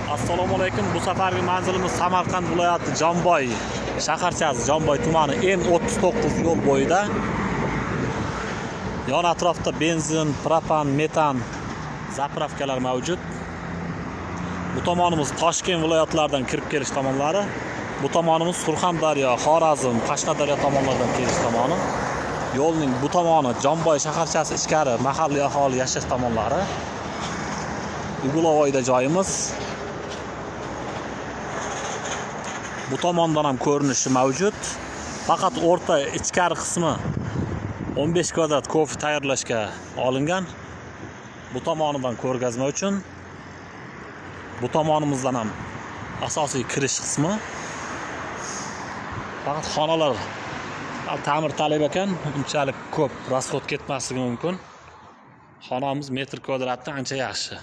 Assalomu alaykum. Bu safargi manzilimiz Samarqand viloyati Jomboy shaharchasi, Jomboy tumani M39 yo'l bo'yida. Yon atrofda benzin, propan, metan zapravkalar mavjud. Bu tomonimiz Toshkent viloyatlaridan kirib kelish tomonlari. Bu tomonimiz Surxondaryo, Xorazm, Qashqadaryo tomonlaridan kelish tomoni. Yo'lning bu tomoni Jomboy shaharchasi ichkari mahalliy aholi yashash tomonlari. Ugulovoyda joyimiz. Bu tomondan ham ko'rinishi mavjud. Faqat o'rta ichkari qismi 15 kvadrat kofe tayyorlashga olingan. Bu tomonidan ko'rgazma uchun. Bu tomonimizdan ham asosiy kirish qismi. Faqat xonalar ta'mir talab ekan, unchalik ko'p rasxod ketmasligi mumkin. Xonamiz metr kvadratdan ancha yaxshi.